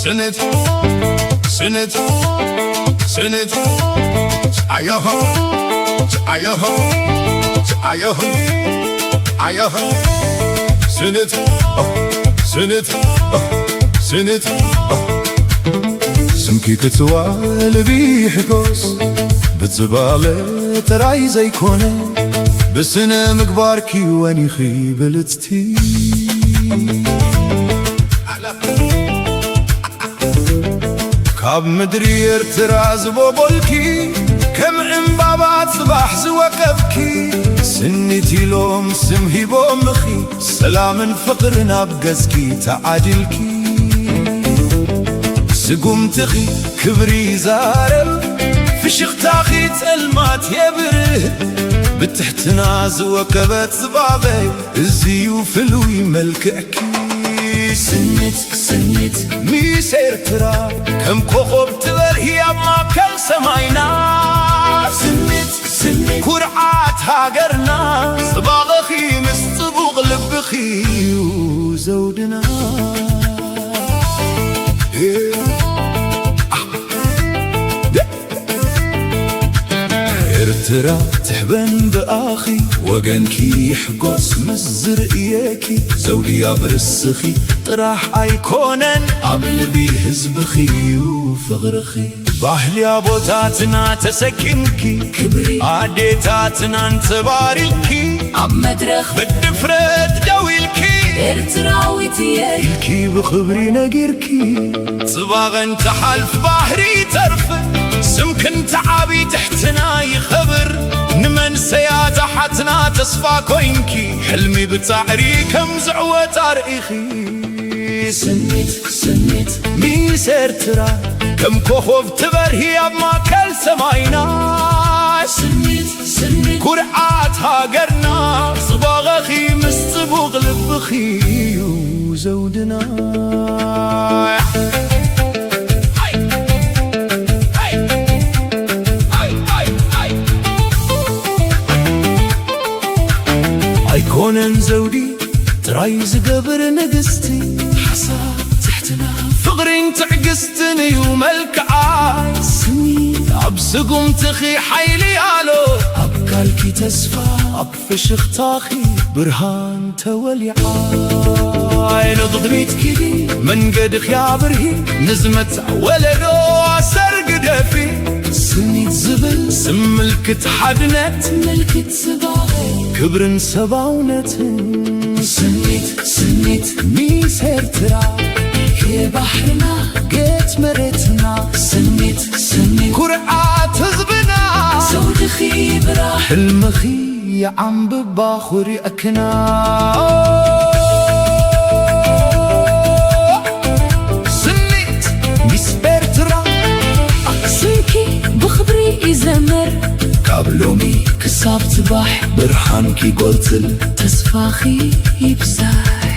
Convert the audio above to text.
ስኒት፣ ስኒት፣ ስኒት፣ ኣዮሆ፣ ኣዮሆ፣ ኣዮሆ፣ ኣዮሆ፣ ስኒት፣ ስኒት፣ ስኒት፣ ስምኪ ክትዋልቢ ይሕጎስ፣ ብጽባቐ ጥራይ ዘይኮነ፣ ብስነ ምግባርኪ ወኒኺ ብልጽቲ። ካብ ምድሪ ኤርትራ ዝቦቦልኪ፣ ከም ዕምባባ ጽባሕ ዝወቀብኪ፣ ስኒት ኢሎም ስም ሂቦምኺ፣ ሰላምን ፍቕርን ኣብ ገጽኪ ተዓዲልኪ። ስጉምትኺ ክብሪ ይዛረብ፣ ፍሽኽታኺ ጸልማት የብርህ፣ ብትሕትና ዝወቀበ ጽባቐ፣ እዚዩ ፍሉይ መልክዕኪ። ስኒት፣ ስኒት፣ ሚስ ኤርትራ፣ ከም ኮኾብ ትበርሂ ኣብ ማእከል ሰማይና። ስኒት፣ ስኒት፣ ኩርዓት ሃገርና፣ ጽባቐኺ ምስ ጽቡቕ ልብኺ እዩ ዘውድና። ኤርትራ ትሕበን ብኣኺ፣ ወገንኪ ይሕጎስ ምስ ዝርእየኪ። ዘውዲ ኣብ ርእስኺ ጥራሕ ኣይኮነን፣ ኣብ ልቢ ህዝብኺ እዩ ፍቕርኺ። ባህሊ ኣቦታትና ተሰኪምኪ፣ ክብሪ ኣዴታትና ኣንጸባሪቕኪ፣ ኣብ መድረኽ ብድፍረት ደው ኢልኪ፣ ኤርትራዊት እየ ኢልኪ ብኽብሪ ነጊርኪ። ጽባቐ እንተሓልፍ ባህሪ ይተርፍ፣ ስምኪ እንተዓቢ ትሕትና ይኸብር። ንመንሰያት ኣሓትና ተስፋ ኮይንኪ፣ ሕልሚ ብጻዕሪ ከም ዝዕወት ኣርኢኺ። ስኒት፣ ስኒት፣ ሚስ ኤርትራ፣ ከም ኮኾብ ትበርሂ ኣብ ማእከል ሰማይና። ስኒት፣ ስኒት፣ ኩርዓት ሃገርና፣ ጽባቐኺ ምስ ጽቡቕ ልብኺ እዩ ዘውድና። ኣይኮነን ዘውዲ ጥራይ ዝገብር ንግስቲ፣ ሓሳብ ትሕትና፣ ፍቕሪን ትዕግስትን እዩ መልክዓ። ስኒ ኣብ ስጉምትኺ ሓይሊ ኣሎ፣ ኣብ ካልኪ ተስፋ፣ ኣብ ፍሽኽታኺ ብርሃን ተወሊዓ። ንቕድሚት ኪዲ፣ መንገድኺ ኣብርሂ፣ ንዝመጽእ ወለዶ ኣሰር ግደፊ። ስኒት ዝብል ስም ምልክት ሓድነት፣ ምልክት ጽባቐ፣ ክብርን ሰብኣውነትን። ስኒት፣ ስኒት፣ ሚስ ኤርትራ፣ የባሕርና፣ ገጽ መሬትና። ስኒት፣ ስኒት፣ ኩርዓት ህዝብና፣ ዘውድኺ ብራህ፣ ሕልምኺ የዓምብባ ኩሪዕክና። ስኒት ሚስ ኤርትራ፣ ስምኪ ብኽብሪ ይዘመር፣ ካብ ሎሚ ክሳብ ጽባሕ ብርሃንኪ ይጎልጽል፣ ተስፋኺ ይብዛሕ።